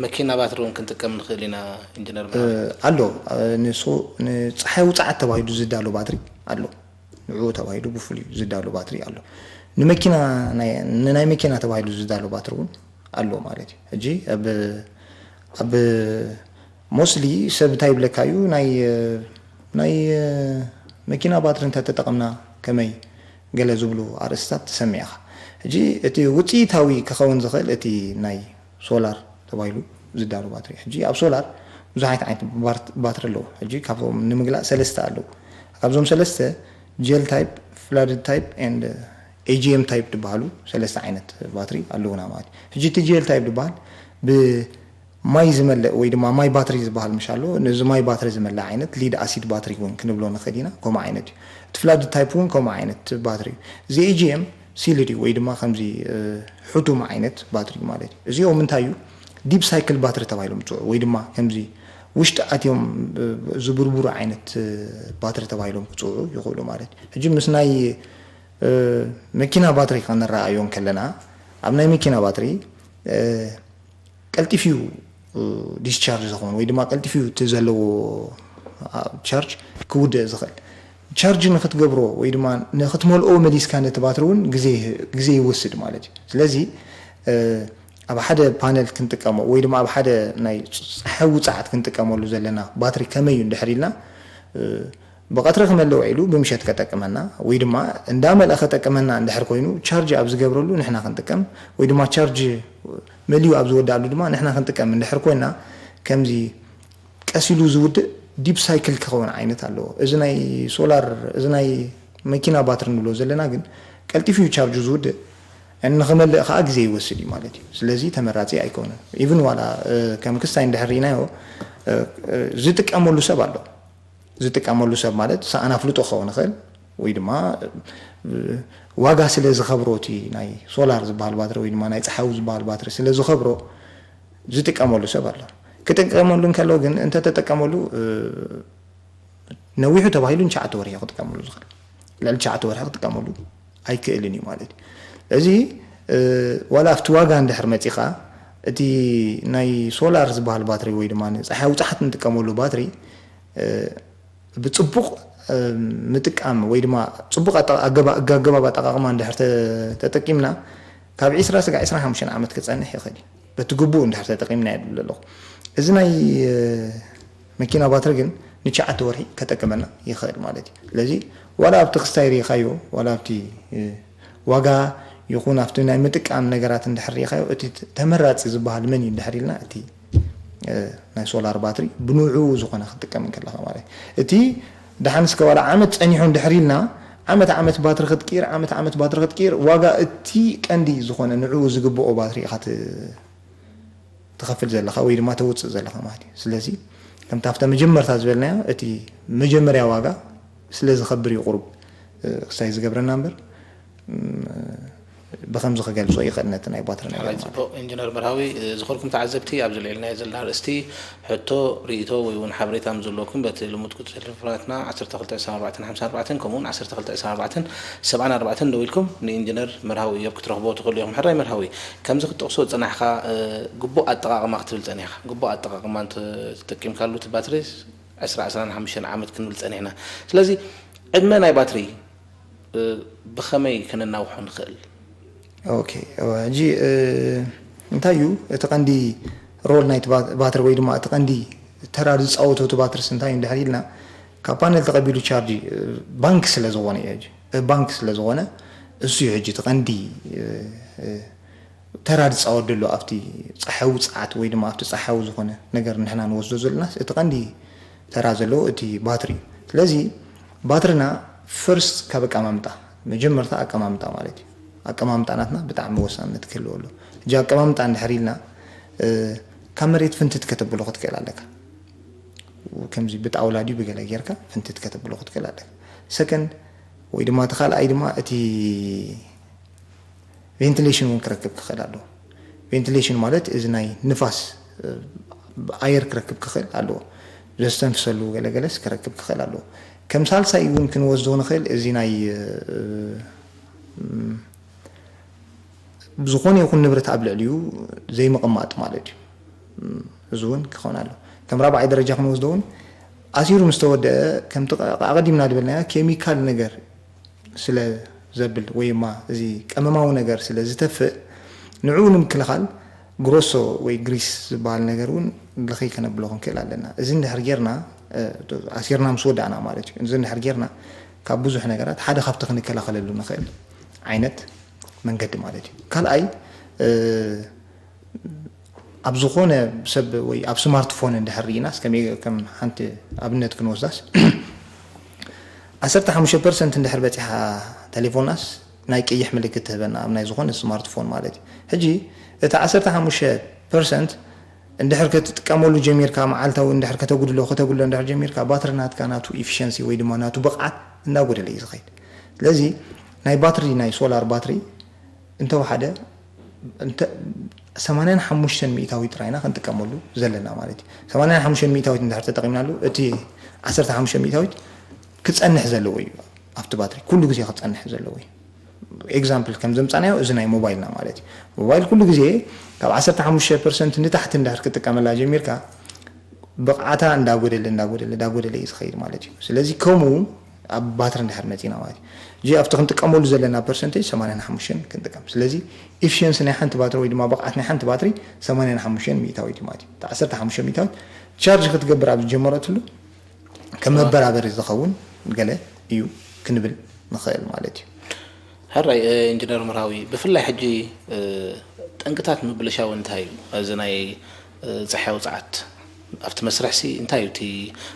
መኪና ባትሪ እውን ክንጥቀም ንኽእል ኢና ኢንጂነር መሓመድ? ኣሎ። ንሱ ንፀሓይ ውፅዓት ተባሂሉ ዝዳሎ ባትሪ ኣሎ። ንዕኡ ተባሂሉ ብፍሉይ ዝዳሎ ባትሪ ኣሎ። ንመኪና ንናይ መኪና ተባሂሉ ዝዳሎ ባትሪ እውን ኣሎ ማለት እዩ። ሕጂ ኣብ ኣብ ሞስሊ ሰብ እንታይ ይብለካ እዩ ናይ ናይ መኪና ባትሪ እንተተጠቐምና ከመይ ገለ ዝብሉ ኣርእስታት ትሰምዕ ኢኻ። ሕጂ እቲ ውፅኢታዊ ክኸውን ዝኽእል እቲ ናይ ሶላር ተባሂሉ ዝዳሎ ባትሪ። ሕጂ ኣብ ሶላር ብዙሓት ዓይነት ባትሪ ኣለዉ። ሕጂ ካብቶም ንምግላእ ሰለስተ ኣለዉ። ካብዞም ሰለስተ ጀል ታይፕ፣ ፍላድድ ታይፕ ኤንድ ኤጂኤም ታይፕ ዝበሃሉ ሰለስተ ዓይነት ባትሪ ኣለዉና ማለት እዩ። ሕጂ እቲ ጀል ታይፕ ዝበሃል ብ ማይ ዝመልእ ወይ ድማ ማይ ባትሪ ዝበሃል ምሽ ኣሎ። ነዚ ማይ ባትሪ ዝመልእ ዓይነት ሊድ ኣሲድ ባትሪ እውን ክንብሎ ንኽእል ኢና። ከምኡ ዓይነት እዩ። እቲ ፍላድ ታይፕ እውን ከምኡ ዓይነት ባትሪ እዩ። እዚ ኤጂኤም ሲልድ እዩ ወይ ድማ ከምዚ ሕቱም ዓይነት ባትሪ ማለት እዩ። እዚኦም እንታይ እዩ ዲፕ ሳይክል ባትሪ ተባሂሎም ዝፅውዑ ወይ ድማ ከምዚ ውሽጢ ኣትዮም ዝብርብሩ ዓይነት ባትሪ ተባሂሎም ክፅውዑ ይኽእሉ ማለት እዩ። ሕጂ ምስ ናይ መኪና ባትሪ ከነረኣዮ ከለና ኣብ ናይ መኪና ባትሪ ቀልጢፍ እዩ ዲስቻርጅ ዝኸውን ወይ ድማ ቀልጢፍ እዩ እቲ ዘለዎ ቻርጅ ክውድእ ዝኽእል። ቻርጅ ንክትገብሮ ወይ ድማ ንክትመልኦ መሊስካ ነቲ ባትሪ እውን ግዜ ይወስድ ማለት እዩ። ስለዚ ኣብ ሓደ ፓነል ክንጥቀሞ ወይ ድማ ኣብ ሓደ ናይ ፀሓይ ውፅዓት ክንጥቀመሉ ዘለና ባትሪ ከመይ እዩ እንድሕር ኢልና ብቐትሪ ክመልእ ውዒሉ ብምሸት ከጠቅመና ወይ ድማ እንዳመልኣ ከጠቅመና እንድሕር ኮይኑ ቻርጅ ኣብ ዝገብረሉ ንሕና ክንጥቀም ወይ ድማ ቻርጅ መሊኡ ኣብ ዝወድኣሉ ድማ ንሕና ክንጥቀም እንድሕር ኮይና ከምዚ ቀስ ኢሉ ዝውድእ ዲፕ ሳይክል ክኸውን ዓይነት ኣለዎ። እዚ ናይ ሶላር፣ እዚ ናይ መኪና ባትሪ ንብሎ ዘለና ግን ቀልጢፉ እዩ ቻርጁ ዝውድእ፣ ንኽመልእ ከዓ ግዜ ይወስድ እዩ ማለት እዩ። ስለዚ ተመራፂ ኣይኮነን። ኢቭን ዋላ ከም ክስታይ እንድሕር ርኢናዮ ዝጥቀመሉ ሰብ ኣሎ። ዝጥቀመሉ ሰብ ማለት ሰኣን ኣፍልጦ ክኸውን ይኽእል፣ ወይ ድማ ዋጋ ስለ ዝኸብሮ፣ እቲ ናይ ሶላር ዝበሃል ባትሪ ወይ ድማ ናይ ፀሓዩ ዝበሃል ባትሪ ስለ ዝኸብሮ ዝጥቀመሉ ሰብ ኣሎ። ክጥቀመሉ እንከሎ ግን እንተተጠቀመሉ ነዊሑ ተባሂሉ ንትሽዓተ ወርሒ ክጥቀመሉ ዝኽእል፣ ልዕሊ ትሽዓተ ወርሒ ክጥቀመሉ ኣይክእልን እዩ ማለት እዩ። እዚ ዋላ ኣብቲ ዋጋ እንድሕር መፂኻ፣ እቲ ናይ ሶላር ዝበሃል ባትሪ ወይ ድማ ንፀሓይ ውፅዓት ንጥቀመሉ ባትሪ ብፅቡቕ ምጥቃም ወይ ድማ ፅቡቕ ኣገባብ ኣጠቃቅማ እንድሕር ተጠቂምና ካብ ዒስራ ስጋዕ ዒስራን ሓሙሽተን ዓመት ክፀንሕ ይኽእል እዩ። በቲ ግቡእ እንድሕር ተጠቂምና ይብል ኣለኹ። እዚ ናይ መኪና ባትሪ ግን ንትሽዓተ ወርሒ ከጠቅመና ይኽእል ማለት እዩ። ስለዚ ዋላ ኣብቲ ክስታይ ርኢኻዮ፣ ዋላ ኣብቲ ዋጋ ይኹን ኣብቲ ናይ ምጥቃም ነገራት እንድሕር ርኢኻዮ፣ እቲ ተመራፂ ዝበሃል መን እዩ እንድሕር ኢልና፣ እቲ ናይ ሶላር ባትሪ ብንዑ ዝኾነ ክትጥቀም እንከለኻ ማለት እዩ። እቲ ደሓን እስከ ዋላ ዓመት ፀኒሑ እንድሕር ኢልና፣ ዓመት ዓመት ባትሪ ክትቅይር፣ ዓመት ዓመት ባትሪ ክትቅይር፣ ዋጋ እቲ ቀንዲ ዝኾነ ንዑ ዝግብኦ ባትሪ ኢኻ ትኸፍል ዘለኻ ወይ ድማ ተውፅእ ዘለኻ ማለት እዩ። ስለዚ ከምቲ ኣብታ መጀመርታ ዝበልናዮ፣ እቲ መጀመርያ ዋጋ ስለ ዝኸብር እዩ ቁሩብ ክስታይ ዝገብረና እምበር፣ ብኸምዚ ክገልጾ ይኽእል ነቲ ናይ ባትሪ ነገር ማለት እዩ። ኢንጂነር መርሃዊ፣ ዝኸርኩም ተዓዘብቲ፣ ኣብዚ ልዕልናዮ ዘለና ኣርእስቲ ሕቶ፣ ርእይቶ ወይ እውን ሓበሬታ ምስ ዘለኩም በቲ ልሙድ ቁጽሪ ቴሌፎናትና ዓሰርተ ክልተ ዕስራን ኣርባዕተን ሓምሳን ኣርባዕተን ከምኡ እውን ዓሰርተ ክልተ ዕስራን ኣርባዕተን ሰብዓን ኣርባዕተን ደዊልኩም ንኢንጂነር መርሃዊ እዮብ ክትረኽብዎ ትኽእሉ ኢኹም። ሕራይ መርሃዊ፣ ከምዚ ክትጠቕሶ ዝጸናሕካ ግቡእ ኣጠቓቕማ ክትብል ጸኒሕካ። ግቡእ ኣጠቓቕማ እንተተጠቂምካሉ እቲ ባትሪ ዕስራ ዕስራን ሓሙሽተን ዓመት ክንብል ጸኒሕና። ስለዚ ዕድመ ናይ ባትሪ ብኸመይ ከነናውሖ ንኽእል? ኦኬ፣ ሕጂ እንታይ እዩ እቲ ቀንዲ ሮል ናይቲ ባትሪ ወይ ድማ እቲ ቀንዲ ተራ ዝፃወቶ እቲ ባትሪስ እንታይ እዩ እንድሕር ኢልና፣ ካብ ፓነል ተቐቢሉ ቻርጅ ባንክ ስለ ዝኾነ እዩ። ሕጂ ባንክ ስለ ዝኾነ እሱ እዩ ሕጂ እቲ ቀንዲ ተራ ዝፃወት ዘሎ ኣብቲ ፀሓዊ ፀዓት ወይ ድማ ኣብቲ ፀሓዊ ዝኾነ ነገር ንሕና ንወስዶ ዘለናስ እቲ ቀንዲ ተራ ዘለዎ እቲ ባትሪ እዩ። ስለዚ ባትርና ፈርስት ካብ ኣቀማምጣ፣ መጀመርታ ኣቀማምጣ ማለት እዩ። ኣቀማምጣ ናትና ብጣዕሚ ወሳንነት ክህልዎ ኣሎ። ሕጂ ኣቀማምጣ እንድሕር ኢልና ካብ መሬት ፍንትት ከተብሎ ክትክእል ኣለካ። ከምዚ ብጣውላ ድዩ ብገለ ጌርካ ፍንትት ከተብሎ ክትክእል ኣለካ። ሰከንድ ወይ ድማ እቲ ካልኣይ ድማ እቲ ቬንቲሌሽን እውን ክረክብ ክኽእል ኣለዎ። ቬንቲሌሽን ማለት እዚ ናይ ንፋስ ኣየር ክረክብ ክኽእል ኣለዎ። ዘስተንፍሰሉ ገለገለስ ክረክብ ክኽእል ኣለዎ። ከም ሳልሳይ እውን ክንወስዶ ንኽእል እዚ ናይ ዝኾነ ይኹን ንብረት ኣብ ልዕሊኡ ዘይምቕማጥ ማለት እዩ። እዚ እውን ክኸውን ኣሎ። ከም ራብዓይ ደረጃ ክንወስዶ እውን ኣሲሩ ምስ ተወደአ ከምቲ ኣቐዲምና ዝበልናዮ ኬሚካል ነገር ስለ ዘብል ወይ ማ እዚ ቀመማዊ ነገር ስለ ዝተፍእ ንዕኡ ንምክልኻል ግሮሶ ወይ ግሪስ ዝበሃል ነገር እውን ልኽይ ከነብሎ ክንክእል ኣለና። እዚ እንድሕር ጌርና ኣሲርና ምስ ወዳእና ማለት እዩ። እዚ እንድሕር ጌርና ካብ ብዙሕ ነገራት ሓደ ካብቲ ክንከላኸለሉ ንኽእል ዓይነት መንገዲ ማለት እዩ። ካልኣይ ኣብ ዝኾነ ሰብ ወይ ኣብ ስማርትፎን እንድሕር ርኢናስ ከም ሓንቲ ኣብነት ክንወስዳስ ዓሰርተ ሓሙሽተ ፐርሰንት እንድሕር በፂሓ ተሌፎናስ ናይ ቀይሕ ምልክት ትህበና ኣብ ናይ ዝኾነ ስማርትፎን ማለት እዩ። ሕጂ እቲ ዓሰርተ ሓሙሽተ ፐርሰንት እንድሕር ክትጥቀመሉ ጀሚርካ መዓልታዊ እንድሕር ከተጉድሎ ከተጉድሎ እንድሕር ጀሚርካ ባትሪ ናትካ ናቱ ኢፊሸንሲ ወይ ድማ ናቱ ብቕዓት እናጎደለ እዩ ዝኸይድ። ስለዚ ናይ ባትሪ ናይ ሶላር ባትሪ እንተወሓደ ሰማንያን ሓሙሽተን ሚእታዊት ጥራይና ክንጥቀመሉ ዘለና ማለት እዩ። ሰማንያን ሓሙሽተን ሚእታዊት እንድሕር ተጠቂምናሉ እቲ ዓሰርተ ሓሙሽተ ሚእታዊት ክፀንሕ ዘለዎ እዩ ኣብቲ ባትሪ ኩሉ ግዜ ክፀንሕ ዘለዎ እዩ። ኤግዛምፕል ከም ዘምፃናዮ እዚ ናይ ሞባይልና ማለት እዩ። ሞባይል ኩሉ ግዜ ካብ ዓሰርተ ሓሙሽተ ፐርሰንት ንታሕቲ እንድሕር ክጥቀመላ ጀሚርካ ብቕዓታ እንዳጎደለ እንዳጎደለ እንዳጎደለ እዩ ዝኸይድ ማለት እዩ። ስለዚ ከምኡ ኣብ ባትሪ እንድሕር መፂና ማለት እዩ። እዚ ኣብቲ ክንጥቀመሉ ዘለና ፐርሰንቴጅ ሰማንያን ሓሙሽተን ክንጥቀም። ስለዚ ኢፊሽንሲ ናይ ሓንቲ ባትሪ ወይ ድማ ብቕዓት ናይ ሓንቲ ባትሪ ሰማንያን ሓሙሽተን ሚእታዊት እዩ ማለት እዩ። እቲ ዓሰርተ ሓሙሽተ ሚእታዊት ቻርጅ ክትገብር ኣብ ዝጀመረትሉ ከም መበራበሪ ዝኸውን ገለ እዩ ክንብል ንኽእል ማለት እዩ። ሕራይ ኢንጂነር መርሃዊ፣ ብፍላይ ሕጂ ጠንቅታት ምብልሻው እንታይ እዩ? እዚ ናይ ፀሓይ ውፅዓት ኣብቲ መስርሕሲ እንታይ እዩ እቲ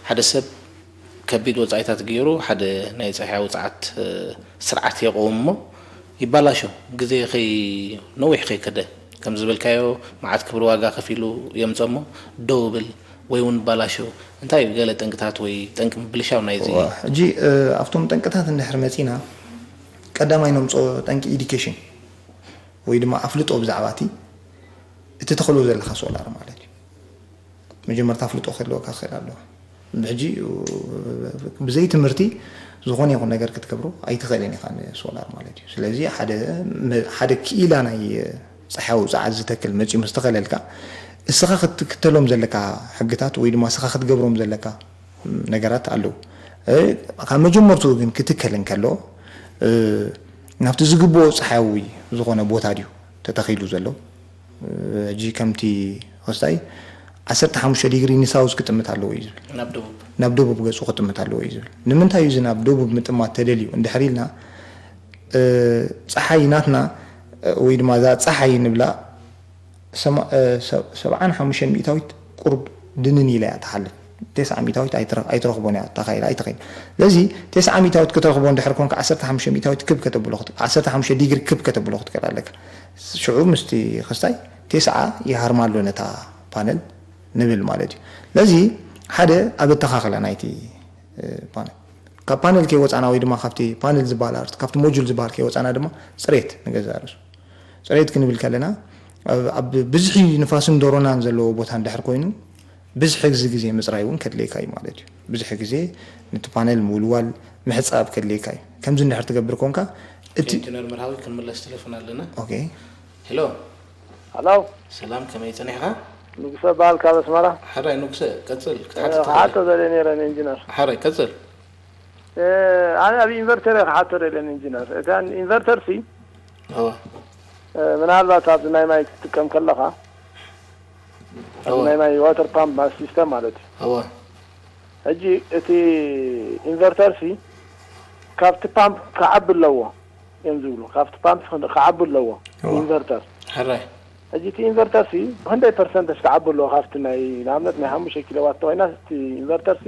ሓደ ሰብ ከቢድ ወጻኢታት ገይሩ ሓደ ናይ ጸሓይ ውጽዓት ስርዓት የቕውም እሞ ይባላሾ፣ ግዜ ከይ ነዊሕ ከይከደ ከም ዝበልካዮ መዓት ክብሪ ዋጋ ከፊሉ የምጸ እሞ ደው ብል ወይ እውን ባላሾ። እንታይ እዩ ገለ ጠንቅታት ወይ ጠንቂ ምብልሻው ናይዚ? ሕጂ ኣብቶም ጠንቅታት እንድሕር መጺና ቀዳማይ ነምጾ ጠንቂ ኢዲኬሽን ወይ ድማ ኣፍልጦ ብዛዕባ እቲ እትተኽሎ ዘለኻ ሶላር ማለት እዩ። መጀመርታ ኣፍልጦ ክህልወካ ክኽእል ኣለዎ። ብሕጂ ብዘይ ትምህርቲ ዝኾነ ይኹን ነገር ክትገብሮ ኣይትኽእልን ኢኻ ንሶላር ማለት እዩ። ስለዚ ሓደ መ- ሓደ ክኢላ ናይ ጸሓያዊ ጸዓት ዝተክል መጺኡ ምስ ተኸለልካ እስኻ ክትክተሎም ዘለካ ሕግታት ወይ ድማ እስኻ ክትገብሮም ዘለካ ነገራት ኣለዉ። እ፣ ካብ መጀመርትኡ ግን ክትከል እንከሎ እ፣ ናብቲ ዝግብኦ ጸሓያዊ ዝኾነ ቦታ ድዩ ተተኺሉ ዘሎ? ሕጂ ከምቲ ክስታይ ዓሰርተ ሓሙሽተ ዲግሪ ንሳውዝ ክጥምት ኣለዎ እዩ ዝብል። ናብ ደቡብ ናብ ደቡብ ገጹ ክጥምት ኣለዎ እዩ ዝብል። ንምንታይ እዩ እዚ ናብ ደቡብ ምጥማት ተደልዩ እንድሕር ኢልና እ፣ ጸሓይ ናትና እ፣ ወይ ድማ እዛ ጸሓይ ንብላ ሰማ- እ፣ ሰ- ሰብዓን ሓሙሽተን ሚእታዊት ቁሩብ ድንን ኢላ እያ ትሓልፍ። ተስዓ ሚእታዊት ኣይትረ- ኣይትረኽቦን እያ፣ ተኻኢላ ኣይትኸይድ። ስለዚ ተስዓ ሚእታዊት ክትረኽቦ እንድሕር ኮንካ ዓሰርተ ሓሙሽተ ሚእታዊት ክብ ከተብሎ ክት- ዓሰርተ ሓሙሽተ ዲግሪ ክብ ከተብሎ ክትክእል ኣለካ። ሽዑ ምስቲ ክስታይ ተስዓ ይሃርማ ኣሎ ነታ ፓነል ንብል ማለት እዩ። ስለዚ ሓደ ኣብ ኣተኻኽላ ናይቲ እ፣ ፓነል ካብ ፓነል ከይወፃና ወይ ድማ ካብቲ ፓነል ዝበሃል ኣርስት ካብቲ ሞጁል ዝበሃል ከይወፃና ድማ ፅሬት ንገዛ ርእሱ ፅሬት ክንብል ከለና ኣብ- ኣብ ብዝሒ ንፋስን ዶሮናን ዘለዎ ቦታ እንድሕር ኮይኑ ብዝሒ ግዜ ግዜ ምፅራይ እውን ከድልየካ እዩ ማለት እዩ። ብዝሒ ግዜ ነቲ ፓነል ምውልዋል ምሕፃብ ከድልየካ እዩ። ከምዚ እንድሕር ትገብር ኮንካ እቲ ኢንጂነር መርሃዊ ክንምለስ ቴሌፎን ኣለና። ኦኬ። ሄሎ። ሃሎ። ሰላም፣ ከመይ ጸኒሕካ? ንጉሰ በሃል ካብ ኣስመራ። ሕራይ ንጉሰ፣ ቀጽል፣ ክትሓትት ክሓቶ ትኽእል። ደልየ ነይረ ንኢንጂነር። ሕራይ፣ ቀጽል። እ፣ ኣነ ኣብ ኢንቨርተር እየ ክሓቶ ደልየ ንኢንጂነር። እታ ኢንቨርተር ሲ፣ እወ። እ፣ ምናልባት ኣብዚ ናይ ማይ ክትጥቀም ከለኻ፣ ኣብዚ እወ። ናይ ማይ ዋተር ፓምፕ ማለት ሲስተም ማለት እዩ። እወ። ሕጂ እቲ ኢንቨርተር ሲ ካብቲ ፓምፕ ክዓቢ ኣለዎ እዮም ዝብሉ። ካብቲ ፓምፕ ክን- ክዓቢ ኣለዎ እወ። ኢንቨርተር። ሕራይ። ሕጂ እቲ ኢንቨርተር ሲ ብክንደይ ፐርሰንት ክዓቢ ኣለዎ? ካብቲ ናይ ንኣብነት ናይ ሓሙሽተ ኪሎዋት ተኮይና እቲ ኢንቨርተር ሲ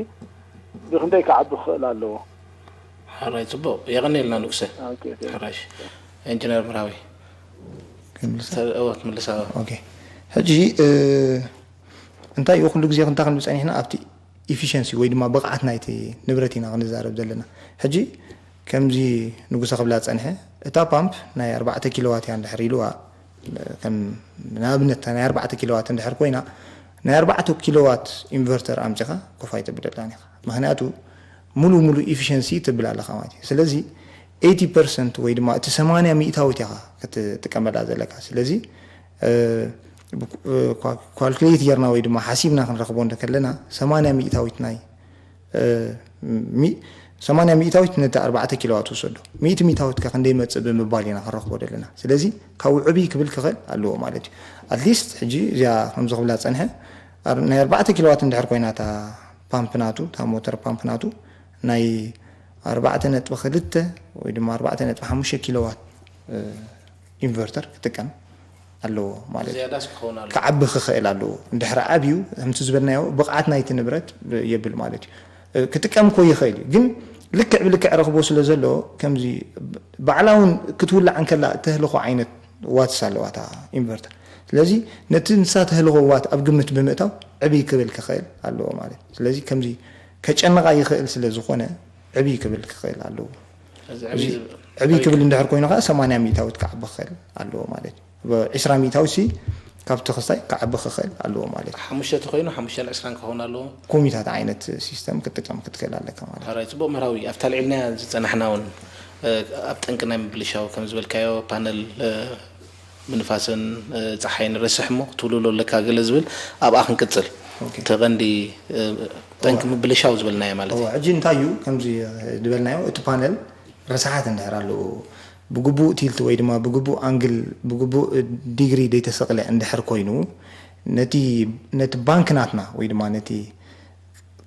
ብክንደይ ክዓቢ ክኽእል ኣለዎ? ሕራይ፣ ጽቡቕ። የቐንየልና ንጉሰ። ኦኬ፣ ኦኬ። ሕራሽ። ኢንጂነር ምራዊ። ክምልሳ? ተ- እወ፣ ክምልሳ፣ እወ። ኦኬ። ሕጂ እ፣ እንታይ እዩ ኩሉ ግዜ ክንታ ክንብል ጸኒሕና ኣብቲ ኢፊሽንሲ ወይ ድማ ብቕዓት ናይቲ ንብረት ኢና ክንዛረብ ዘለና። ሕጂ ከምዚ ንጉሰ ክብላ ጸንሐ፣ እታ ፓምፕ ናይ ኣርባዕተ ኪሎዋት እያ እንድሕር ኢልዋ፣ ከም ንኣብነት ናይ ኣርባዕተ ኪሎዋት እንድሕር ኮይና ናይ ኣርባዕተ ኪሎዋት ኢንቨርተር ኣምጺኻ ኮፍ ኣይተብለላን ኢኻ። ምክንያቱ ሙሉ ሙሉ ኢፊሽንሲ ትብል ኣለኻ ማለት እዩ። ስለዚ ኤይቲ ፐርሰንት ወይ ድማ እቲ ሰማንያ ሚእታዊት ኢኻ ክትጥቀመላ ዘለካ። ስለዚ እ፣ ብ- እ፣ ኳ- ኳልኩሌት ጌርና ወይ ድማ ሓሲብና ክንረኽቦ እንተ ከለና ሰማንያ ሚእታዊት ናይ እ፣ ሚ- ሰማንያ ሚእታዊት ነቲ ኣርባዕተ ኪሎዋት ውሰዶ። ሚእቲ ሚእታዊት ከ ክንደይ መጽእ ብምባል ኢና ክንረኽቦ ዘለና። ስለዚ ካብኡ ዕብይ ክብል ክኽእል ኣለዎ ማለት እዩ። ኣትሊስት ሕጂ እዚኣ ከምዚ ክብላ ጸንሐ ኣር- ናይ ኣርባዕተ ኪሎዋት እንድሕር ኮይና እታ ፓምፕ ናቱ እታ ሞተር ፓምፕ ናቱ ናይ ኣርባዕተ ነጥቢ ክልተ ወይ ድማ ኣርባዕተ ነጥቢ ሓሙሽተ ኪሎዋት እ፣ ኢንቨርተር ክጥቀም ኣለዎ ማለት እዩ። ዝያዳስ ክኸውን ኣለዎ። ክዓቢ ክኽእል ኣለዎ። እንድሕር ዓብዩ ከምቲ ዝበልናዮ ብቕዓት ናይቲ ንብረት የብል ማለት እዩ። እ፣ ክጥቀም እኮ ይኽእል እዩ፣ ግን ልክዕ ብልክዕ ረኽቦ ስለ ዘሎ ከምዚ ባዕላ እውን ክትውላዕ እንከላ እተህልኾ ዓይነት ዋትስ ኣለዋ እታ ኢንቨርተር። ስለዚ ነቲ ንሳ ተህልኾ ዋት ኣብ ግምት ብምእታው ዕብይ ክብል ክኽእል ኣለዎ ማለት እዩ። ስለዚ ከምዚ ከጨንቓ ይኽእል ስለ ዝኾነ ዕብይ ክብል ክኽእል ኣለዎ። እዚ እዚ ዕብይ ዕብይ ዕብይ ክብል እንድሕር ኮይኑ ከዓ ሰማንያ ሚእታዊት ክዓቢ ክኽእል ኣለዎ ማለት እዩ። ብ ዕስራ ሚእታዊት ሲ ካብቲ ክስታይ ክዓቢ ክኽእል ኣለዎ ማለት እዩ። ሓሙሽተ ተኮይኑ ሓሙሽተን ዕስራን ክኸውን ኣለዎ። ኮሚታት ዓይነት ሲስተም ክትጥቀም ክትክእል ኣለካ ማለት እዩ። ሕራይ፣ ጽቡቕ መርሃዊ። ኣብታ ልዕልና ዝጸናሕና እውን እ፣ ኣብ ጠንቂ ናይ ምብልሻው ከም ዝበልካዮ ፓነል እ፣ ምንፋስን እ፣ ጸሓይን ረስሕ እሞ ክትውልሎ ኣለካ ገለ ዝብል ኣብኣ ክንቅጽል። ኦኬ። እቲ ቀንዲ እ፣ ጠንቂ እዋ። ምብልሻው ዝበልናዮ ማለት እዋ፣ እዩ። ሕጂ እንታይ እዩ ከምዚ እ፣ ዝበልናዮ እቲ ፓነል ረሳሓት እንድሕር ኣለዎ ብግቡእ ቲልት ወይ ድማ ብግቡእ ኣንግል ብግቡእ እ፣ ዲግሪ ደይተሰቕለ እንድሕር ኮይኑ ነቲ ነቲ ባንክ ናትና ወይ ድማ ነቲ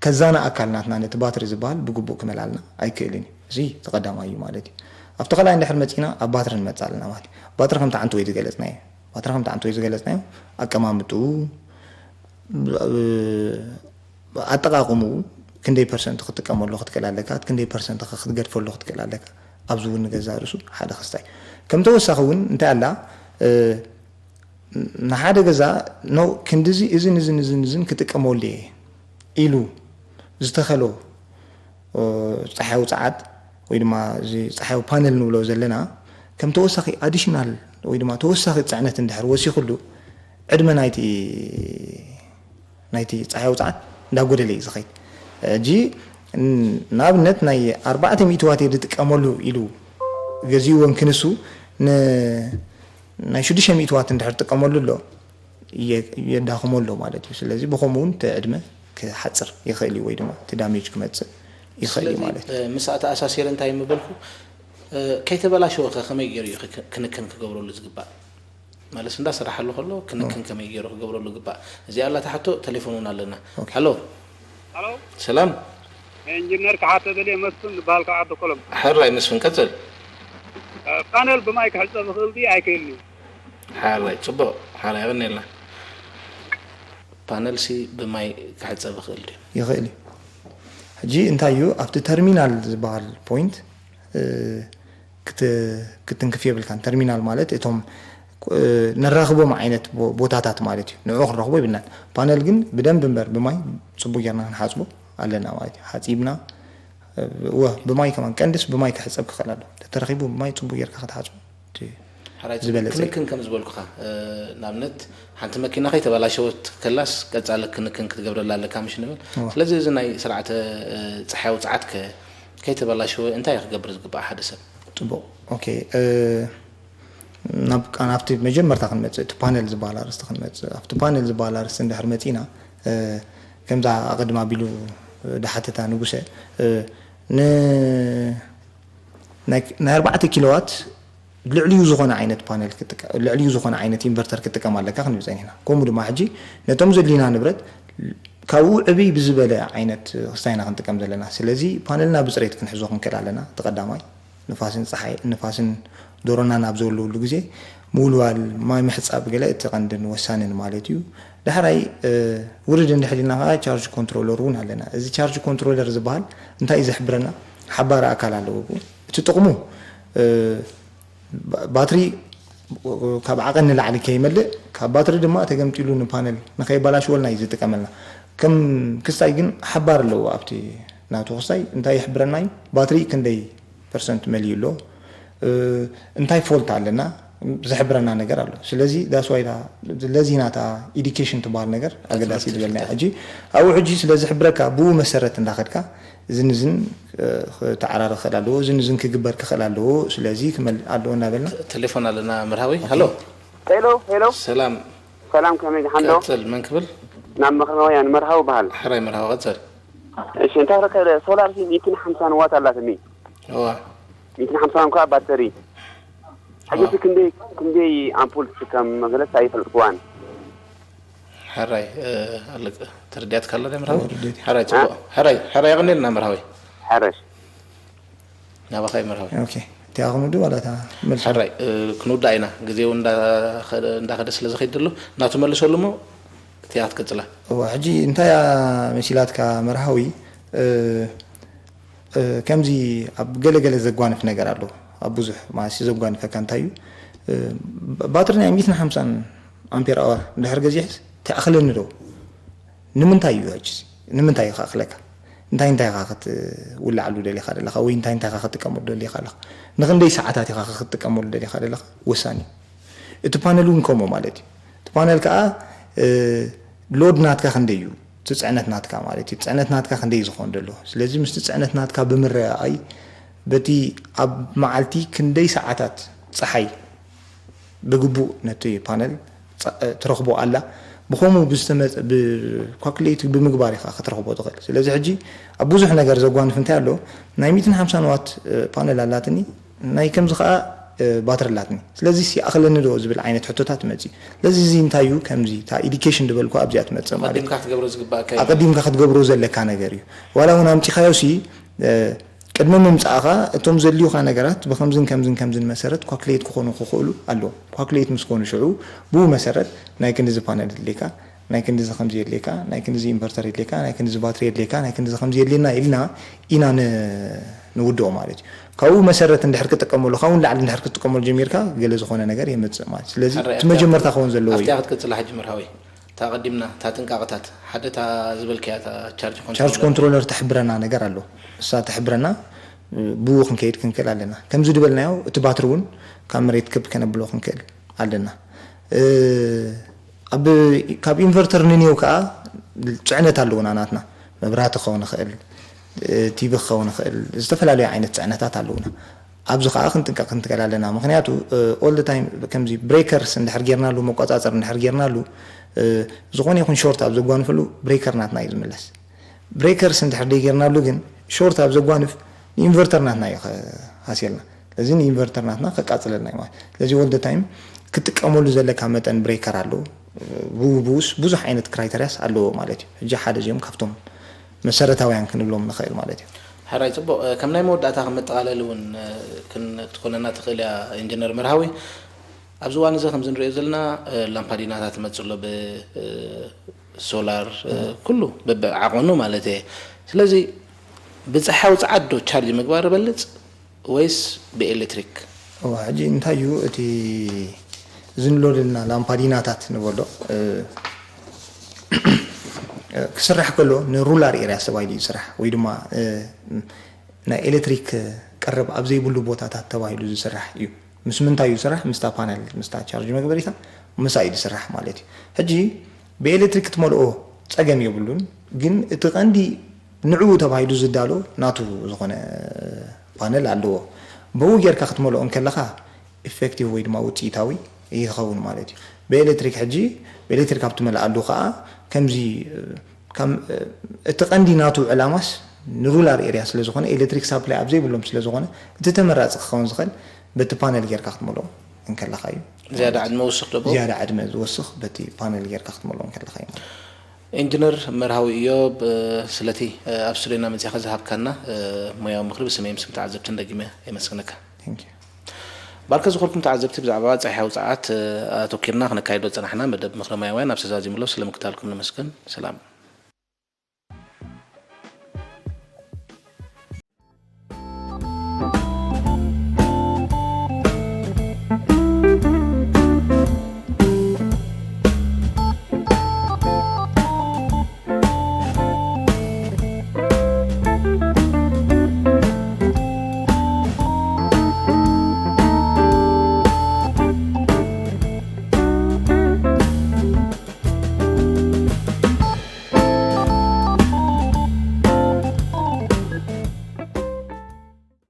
ከዛና ኣካል ናትና ነቲ ባትሪ ዝበሃል ብግቡእ ክመላልና ኣይክእልን እዩ። እዚ እቲ ቀዳማይ እዩ ማለት እዩ። ኣብቲ ካልኣይ እንድሕር መፂና ኣብ ባትሪ ንመፅእ ኣለና ማለት እዩ። ባትሪ ከምቲ ዓንተወይ ዝገለፅናዮ ባትሪ ከምቲ ዓንተወይ ዝገለፅናዮ ኣቀማምጥኡ ኣብ ኣጠቓቕምኡ ክንደይ ፐርሰንት ክትጥቀመሉ ክትክእል ኣለካ፣ ክንደይ ፐርሰንት ክትገድፈሉ ክትክእል ኣለካ። ኣብዚ እውን ንገዛእ ርእሱ ሓደ ክስታይ። ከም ተወሳኺ እውን እንታይ ኣላ፣ እ፣ ንሓደ ገዛ፣ ኖ፣ ክንድዚ እዝን እዝን እዝን እዝን ክጥቀመሉ እየ ኢሉ ዝተኸሎ፣ እ፣ ጸሓያዊ ጸዓት ወይ ድማ እዚ ጸሓያዊ ፓነል ንብሎ ዘለና ከም ተወሳኺ ኣዲሽናል ወይ ድማ ተወሳኺ ጽዕነት እንድሕር ወሲኹሉ ዕድመ ናይቲ ናይቲ ጸሓያዊ ጸዓት እንዳጎደለ እዩ ዝኸይድ። ሕጂ ን-፣ ንኣብነት ናይ ኣርባዕተ ሚእቲ ዋት እየ ዝጥቀመሉ ኢሉ ገዚእዎ እንክንሱ ን-፣ ናይ ሽዱሽተ ሚእቲ ዋት እንድሕር ጥቀመሉ ኣሎ የ-፣ የዳኽሞ ኣሎ ማለት እዩ። ስለዚ ብኸምኡ እውን እቲ ዕድመ ክሓጽር ይኽእል እዩ ወይ ድማ እቲ ዳሜጅ ክመጽእ ይኽእል እዩ ማለት እዩ። ምስኣ ተኣሳሲረ እንታይ ምበልኩ፣ ከይተበላሸወ ከ ከመይ ገይሩ እዩ ክክ-፣ ክንክን ክገብረሉ ዝግባእ? ማለት እንዳሰራሓሉ ከሎ ክንክን ከመይ ገይሩ ክገብረሉ ግባእ? እዚኣ ኣላ ትሓቶ። ቴሌፎን እውን ኣለና። ሃሎ። ሃሎ። ሰላም። ኢንጂነር ክሓተ ደልየ መስፍን ዝበሃል ካብ ዓዲ ኮሎም። ሕራይ መስፍን ቀጽል። ፓነል ብማይ ክሕጸብ ይኽእል ድዩ ኣይክእልን እዩ? ሓራይ ጽቡቕ። ሓራይ ኣቐኒልና። ፓነልሲ ብማይ ክሕጸብ ይኽእል ድዩ? ይኽእል እዩ። ሕጂ እንታይ እዩ ኣብቲ ተርሚናል ዝበሃል ፖይንት፣ እ፣ ክት-፣ ክትንክፍ የብልካን። ተርሚናል ማለት እቶም፣ እ፣ ነራኽቦም ዓይነት ቦ-፣ ቦታታት ማለት እዩ። ንዑ ክንረኽቦ የብልናን። ፓነል ግን ብደንብ እምበር ብማይ ጽቡቅ ጌርና ክንሓጽቦ ኣለና ማለት እዩ። ሓጺብና፣ እ፣ ወ-፣ ብማይ ከማን ቀንድስ ብማይ ክሕጸብ ክኽእል ኣሎ። ተተረኺቡ ብማይ ጽቡቅ ጌርካ ክትሓጽቦ እቲ ሕራይ ዝበለጸ እዩ። ክንክን ከም ዝበልኩኻ፣ እ፣ ንኣብነት ሓንቲ መኪና ከይተበላሸወት ከላስ ቀጻሊ ክንክን ክትገብረላ ኣለካ ምሽ ንብል። እወ። ስለዚ እዚ ናይ ስርዓተ፣ እ፣ ጸሓያዊ ጸዓት ከ ከይተበላሸወ እንታይ ክገብር ዝግባእ ሓደ ሰብ? ጽቡቕ። ኦኬ፣ እ፣ ናብ፣ ናብቲ መጀመርታ ክንመጽእ፣ እቲ ፓነል ዝበሃል ኣርእስቲ ክንመጽእ። ኣብቲ ፓነል ዝበሃል ኣርእስቲ እንድሕር መጺእና፣ እ፣ ከምዛ ኣቐድም ኣቢሉ፣ እ፣ ድሓተታ ንጉሰ፣ እ፣ ን-፣ ናይ፣ ናይ ኣርባዕተ ኪሎዋት ልዕሊኡ ዝኾነ ዓይነት ፓነል ክጥቀ-፣ ልዕሊኡ ዝኾነ ዓይነት ኢንቨርተር ክጥቀም ኣለካ ክንብል ጸኒሕና። ከምኡ ድማ ሕጂ ነቶም ዘድልዩና ንብረት ካብኡ ዕብይ ብዝበለ ዓይነት ክስታይና ክንጥቀም ዘለና። ስለዚ ፓነልና ብጽሬት ክንሕዞ ክንክእል ኣለና። እቲ ቀዳማይ፣ ንፋስን ጸሓይ፣ ንፋስን ዶሮናን ኣብ ዘለውሉ ግዜ ምውልዋል፣ ማይ ምሕጻብ ገለ እቲ ቀንድን ወሳንን ማለት እዩ። ዳሕራይ፣ እ፣ ውርድ እንድሕር ኢልና ከኣ ቻርጅ ኮንትሮለር እውን ኣለና። እዚ ቻርጅ ኮንትሮለር ዝበሃል እንታይ እዩ ዝሕብረና? ሓባሪ ኣካል ኣለዎ ብኡ። እቲ ጥቕሙ፣ እ፣ ባ-፣ ባትሪ ካብ ዓቐን ንላዕሊ ከይመልእ፣ ካብ ባትሪ ድማ ተገምጢሉ ንፓነል ንኸይበላሽወልና እዩ ዝጥቀመልና። ከም ክስታይ ግን ሓባር ኣለዎ ኣብቲ ናቱ ክስታይ። እንታይ ይሕብረና እዩ? ባትሪ ክንደይ ፐርሰንት መሊኡ ኣሎ? እ፣ እንታይ ፎልት ኣለና? ዝሕብረና ነገር ኣሎ። ስለዚ that's why እታ፣ ለዚ ናታ ኢዲኬሽን ትበሃል ነገር ኣገዳሲ ዝበልና ሕጂ ኣብኡ ሕጂ ስለ ዝሕብረካ ብኡ መሰረት እንዳኸድካ እዝን እዝን፣ እ፣ ክተዓራረ ክኽእል ኣለዎ፣ እዝን እዝን ክግበር ክኽእል ኣለዎ፣ ስለዚ ክመልእ ኣለዎ እናበልና። ቴሌፎን ኣለና መርሃዊ። ሃሎ። ሄሎ ሄሎ፣ ሰላም። ሰላም፣ ከመይ ድሓን ዶ? ቀጽል። መን ክብል? ናብ መኽረውያን መርሃዊ በሃል። ሕራይ መርሃዊ ቀጽል። እሺ፣ እንታይ ረከ ሶላር ሲ ሚእትን ሓምሳን ዋት ኣላትኒ። እዋ። ሚእትን ሓምሳን እኳ ባተሪ። ሕጂ እቲ ክንደይ፣ ክንደይ ኣምፑል ትጥቀም መግለጽ ኣይፈልጥክዋን። ሕራይ፣ እ፣ ኣለቀ። ተረዲኣትካ ኣላ ዶ መርሃዊ? ተረዲኣት። ሕራይ፣ ጽቡቕ። ሕራይ፣ ሕራይ፣ የቐንየልና መርሃዊ። ሕረሽ። ናባኻ እዩ መርሃዊ። ኦኬ። እቲኣ ክንውድእ ዋላ እታ መልሲ? ሕራይ፣ እ፣ ክንውዳእ ኢና። ግዜ እውን እንዳኸደ፣ እንዳኸደ ስለ ዝኸይድ ዘሎ፣ ናቱ መልሰሉ እሞ እቲኣ ክትቅጽላ። እዋ፣ ሕጂ እንታይ እያ መሲላትካ መርሃዊ? እ፣ እ፣ ከምዚ ኣብ ገለ ገለ ዘጓንፍ ነገር ኣሎ። ኣብ ብዙሕ ማለት ዘጓንፈካ እንታይ እዩ? እ፣ ባ-፣ ባትሪ ናይ ሚእትን ሓምሳን ኣምፔር ኣወር እንድሕር ገዚሕስ ትኣኽለኒ ዶ? ንምንታይ እዩ ሕጂ? ንምንታይ እዩ ክኣኽለካ? እንታይ እንታይ ኢኻ ክትውልዓሉ ደሊኻ ዘለኻ? ወይ እንታይ እንታይ ኢኻ ክትጥቀመሉ ደሊኻ ኣለኻ? ንኽንደይ ሰዓታት ኢኻ ክትጥቀመሉ ደሊኻ ዘለኻ? ወሳኒ እዩ። እቲ ፓነል እውን ከምኡ ማለት እዩ። እቲ ፓነል ከዓ፣ እ፣ ሎድ ናትካ ክንደይ እዩ? እቲ ጽዕነት ናትካ ማለት እዩ። ጽዕነት ናትካ ክንደይ እዩ ዝኾን ዘሎ? ስለዚ ምስቲ ጽዕነት ናትካ ብምርኣይ በቲ ኣብ መዓልቲ ክንደይ ሰዓታት ጸሓይ ብግቡእ ነቲ ፓነል ጸ-፣ ትረኽቦ ኣላ። ብኸምኡ ብዝተመጸ፣ ብኳልኩሌት ብምግባር ኢኻ ክትረኽቦ ትኽእል። ስለዚ ሕጂ ኣብ ብዙሕ ነገር ዘጓንፍ እንታይ ኣሎ? ናይ ሚእትን ሓምሳን ዋት፣ እ፣ ፓነል ኣላትኒ፣ ናይ ከምዚ ኸኣ፣ እ፣ ባትሪ ኣላትኒ። ስለዚ ሲ ይኣኽለኒ ዶ ዝብል ዓይነት ሕቶታት ትመጽእ። ስለዚ እዚ እንታይ እዩ? ከምዚ እታ ኢዲኬሽን ዝበልኩ ኣብዚኣ ትመጽእ ማለት እዩ። ኣቐዲምካ ክትገብሮ ዝግባእካ እዩ። ኣቐዲምካ ክትገብሮ ዘለካ ነገር እዩ። ዋላ እውን ኣምጺኻዮ ሲ፣ እ፣ ቅድሚ ምምጻእኻ እቶም ዘድልዩኻ ነገራት ብኸምዝን ከምዝን ከምዝን መሰረት ኳልኩሌት ክኾኑ ክኽእሉ ኣለዎም። ኳልኩሌት ምስ ኮኑ ሽዑ ብኡ መሰረት ናይ ክንድዚ ፓነል ኣድልየካ፣ ናይ ክንድዚ ከምዚ የድልየካ፣ ናይ ክንድዚ ኢንቨርተር የድልየካ፣ ናይ ክንድዚ ባትሪ የድልየካ፣ ናይ ክንድዚ ከምዚ የድልየና ኢልና ኢና ንውድኦ ማለት እዩ። ካብኡ መሰረት እንድሕር ክጥቀመሉ ካብኡ ንላዕሊ እንድሕር ክትጥቀመሉ ጀሚርካ ገለ ዝኾነ ነገር የምፅእ ማለት ስለዚ እቲ መጀመርታ ክኸውን ዘለዎ እዩ። ክትቅፅላ ሕጂ መርሃዊ እታ ቀዲምና እታ ጥንቃቅታት ሓደ እታ ዝበልክያ እታ ቻርጅ ቻርጅ ኮንትሮለር ተሕብረና ነገር ኣሎ። እሳ ተሕብረና ብኡ ክንከይድ ክንክእል ኣለና። ከምዚ ዝበልናዮ እቲ ባትሪ እውን ካብ መሬት ክብ ከነብሎ ክንክእል ኣለና። ኣብ ካብ ኢንቨርተር ንንየው ከዓ ፅዕነት ኣለውና ናትና መብራህቲ ክኸውን ይኽእል፣ ቲቪ ክኸውን ይኽእል፣ ዝተፈላለዩ ዓይነት ፅዕነታት ኣለውና። ኣብዚ ከዓ ክንጥንቀቅ ክንትክእል ኣለና። ምክንያቱ all the time ከምዚ ብሬከርስ እንድሕር ጌርናሉ መቆፃፀር እንድሕር ጌርናሉ ዝኾነ ይኹን ሾርት ኣብ ዘጓንፈሉ ብሬከር ናትና እዩ ዝምለስ። ብሬከርስ እንድሕር ደይጌርናሉ ግን ሾርት ኣብ ዘጓንፍ ንኢንቨርተር ናትና እዩ ሃስየልና። ስለዚ ንኢንቨርተር ናትና ከቃፅለልና እዩ ማለት ስለዚ all the time ክትጥቀመሉ ዘለካ መጠን ብሬከር ኣሎ። ብውብውስ ብዙሕ ዓይነት ክራይተሪያስ ኣለዎ ማለት እዩ። ሕጂ ሓደ እዚኦም ካብቶም መሰረታውያን ክንብሎም ንኽእል ማለት እዩ። ሕራይ ፅቡቅ። ከም ናይ መወዳእታ ከም መጠቃለሊ እውን ክትኮነና ትኽእል እያ ኢንጂነር መርሃዊ። ኣብዚ እዋን እዚ ከምዚ ንሪኦ ዘለና ላምፓዲናታት መፅእ ኣሎ ብሶላር ኩሉ በብዓቐኑ ማለት እየ። ስለዚ ብፀሓያዊ ፀዓት ዶ ቻርጅ ምግባር ይበልፅ ወይስ ብኤሌክትሪክ? እዋ ሕጂ እንታይ እዩ እቲ እዚ ንብሎ ዘለና ላምፓዲናታት ንበሎ ክስራሕ ከሎ ንሩላር ኤርያስ ተባሂሉ እዩ ዝስራሕ ወይ ድማ ናይ ኤሌክትሪክ ቀረብ ኣብ ዘይብሉ ቦታታት ተባሂሉ ዝስራሕ እዩ። ምስ ምንታይ እዩ ዝስራሕ? ምስታ ፓነል ምስታ ቻርጅ መግበሪታ ምሳ እዩ ዝስራሕ ማለት እዩ። ሕጂ ብኤሌክትሪክ ክትመልኦ ፀገም የብሉን፣ ግን እቲ ቀንዲ ንዕኡ ተባሂሉ ዝዳሎ ናቱ ዝኾነ ፓነል ኣለዎ። ብኡ ጌርካ ክትመልኦ እንከለኻ ኢፌክቲቭ ወይ ድማ ውፅኢታዊ ይኸውን ማለት እዩ። ብኤሌክትሪክ ሕጂ ብኤሌክትሪክ ኣብ ትመልኣሉ ከዓ ከምዚ እቲ ቀንዲ ናቱ ዕላማስ ንሩላር ኤርያ ስለዝኾነ ኤሌክትሪክ ሳፕላይ ኣብ ዘይብሎም ስለዝኾነ እቲ ተመራፂ ክኸውን ዝኽእል በቲ ፓነል ጌርካ ክትመልኦ እንከለኻ እዩ። ዝያዳ ዕድመ ውስኽ ዶ? ዝያዳ ዕድመ ዝወስኽ በቲ ፓነል ጌርካ ክትመልኦ እንከለኻ እዩ ማለት እዩ። ኢንጂነር መርሃዊ እዮብ ስለቲ ኣብ ስቱዲዮና መፂኻ ዝሃብካና ሙያዊ ምክሪ ብስመይ ምስም ተዓዘብትን ደጊመ የመስግነካ። Thank you። ባርከ ዝኾንኩም ተዓዘብቲ ብዛዕባ ፀሓያዊ ፀዓት ኣተኪርና ክነካይዶ ዝፀናሕና መደብ ምክሪ ሙያውያን ኣብ ሰዛዚምሎ ስለምክታልኩም ነመስግን። ሰላም።